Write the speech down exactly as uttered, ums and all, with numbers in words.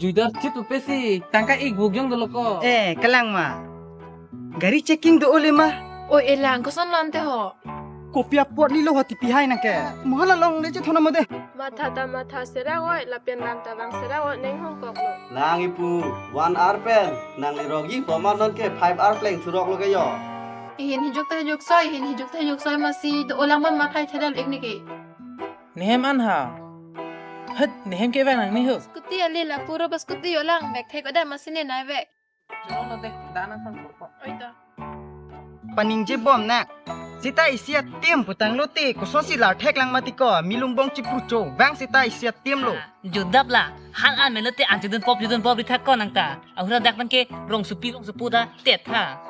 Judar chit upe si tangka ik buk jong dolo ko. Eh, kalang ma. Gari checking do ole ma. Oi, elang koson lante ho. Kopi apot ni lo hoti pihai nangke. Mohala long de chethona mode. Matha ta matha serak oi, lapen lam ta vang serak oi, neng hong kok lo. Nang ipu, one hour pen nang le rogi poma nonke five hour pleng surok lo ke yo. Ihin hijuk ta hijuk soi, ihin hijuk ta hijuk soi masi do olang man makai thedal ik niki. Nehem an ha. Het, nehem ke vang nang ni ho. Scooty ale la pura ba scooty olang bek thek oda masi ne nai bek. Cholo de, dana kan ko. Oi da. Paningje bom na. Sita isi atim putang lote, kosonsi lar thek lang mati ko, milung bong chipucho, vang sita isi atim lo. Judap la, han an melote an judun pop, judun pop ri thak ko nang ta. Ahura dak nang ke rong supi, rong supu da, tet ha.